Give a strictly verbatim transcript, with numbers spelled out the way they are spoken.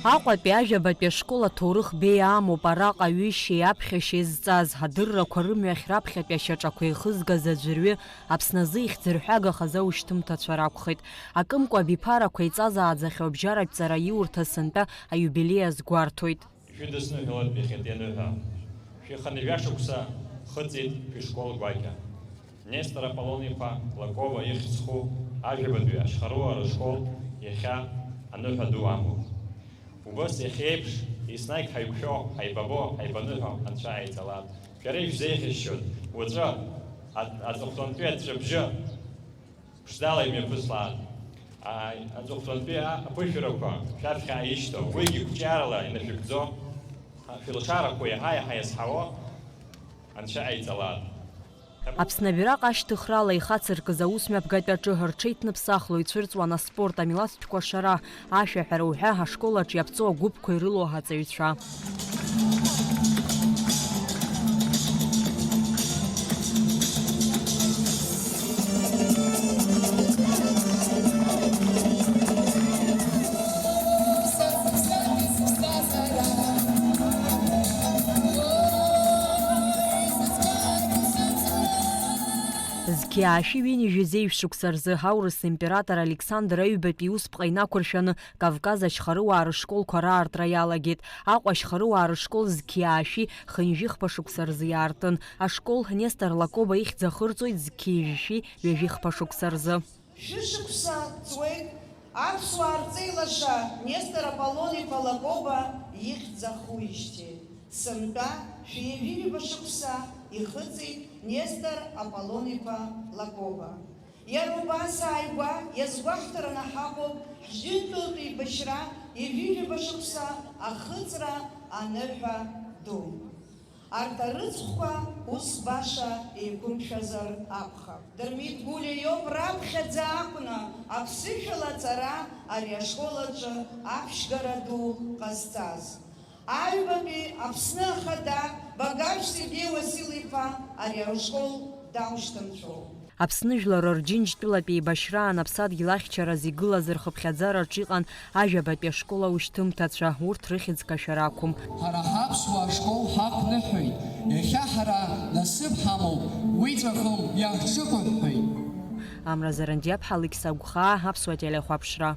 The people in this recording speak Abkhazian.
Аҟәатәи ажәабатәи ашкол аҭоурых беиа амоуп араҟа ҩышьеи аԥхьашьеи зҵаз, адыррақәа рымҩахь раԥхьатәи ашьаҿақәа еихызгаз аӡәырҩы, Аԥсны азы ихьӡырҳәагахаз аушьҭымҭацәа ракәхеит. Акымкәа абиԥарақәа еиҵазааӡахьоу абжьаратә ҵараиурҭа сынтәа аиубилеи азгәарҭоит. Ишәыдысныҳәалоит иахьатәи аныҳәа. Шәихынҩажәа шықәса хыҵит шәышкол гәакьа. Нестор Аполлон-иԥа Лакоба ихьӡ зху ажәабатәи ашьхаруаа рышкол иахьа аныҳәа ду амоуп. Убас иахьеиԥш, еснагь ҳаиқәшәо, ҳаибабо, ҳаибаныҳәо Анцәа ааиҵалап. Шәара ишәзеиӷьасшьоит, уаҵәы а-, аҵыхәтәантәи аҵәҵәабжьы ԥшӡала имҩаԥыслааит. А-, аҵыхәтәантәи а-, аԥышәарақәа шәаԥхьа ишьҭоу, уигьы қәҿиарала инашәыгӡо, а, шәылшарақәа иаҳа-иаҳа иазҳауо Анцәа ҟаиҵалааит. Аԥсны абираҟ ашьҭыхрала ихацыркыз аус мҩаԥгатәи аҿы рҽеиҭныԥсахло ицәырҵуан аспорт, амилаҭтә кәашара, ашәаҳәара уҳәа ашкол аҿы иаԥҵоу агәыԥқәа ирылоу аҵаҩцәа. Зқьи аашәи ҩынҩажәи жәеиза шықәса рзы аурыс император Александр Аҩбатәи иусԥҟа инақәыршәаны Кавказ ашьхарыуаа рышколқәа раартра иалагеит. Аҟәа ашьхарыуаа рышкол зқьи аашәи хынҩажәи хԥа шықәса рзы иаартын. Ашкол Нестор Лакоба ихьӡ ахырҵоит зқьи жәшәи ҩажәи хԥа шықәса рзы. Шәышықәса ҵуеит аԥсуаа рҵеилаша Нестор Аполлон-иԥа Лакоба ихьӡ ахуижьҭеи. Сынтәа шәи ҩажәи ҩба шықәса ихыҵит Нестор Аполлон-иԥа Лакоба. Иара убас ааигәа иазгәаҳҭараны ҳаҟоуп ҳжьынтәылатә еибашьра ҩажәи ҩба шықәса ахыҵра аныҳәа ду. Арҭ арыцхәқәа ус баша еиқәымшәазар акәхап. Дырмит Гәлиа иоуп раԥхьаӡа акәны аԥсышәала аҵара ари ашкол аҿы аԥшьгара ду ҟазҵаз. Аҩбатәи Аԥсны Ахада Багажә Сергеи Уасил-иԥа ари ашкол даушьҭымҭәроуп. Аԥсны жәлар рџьынџьтәылатә еибашьраан аԥсадгьыл ахьчараз игылаз рхыԥхьаӡараҿ иҟан ажәабатәи ашкол аушьҭымҭацәа, урҭ рыхьӡ кашәар ақәым. Ҳара ҳаԥсуаа ашкол ҳақәныҳәеит, иахьа ҳара насыԥ ҳамоуп, уи ҵәахым, иаҳҿықәыҳәҳәеит. Амра Зарандиаԥҳа, Алықьса Гәхаа, Аԥсуа телехәаԥшра.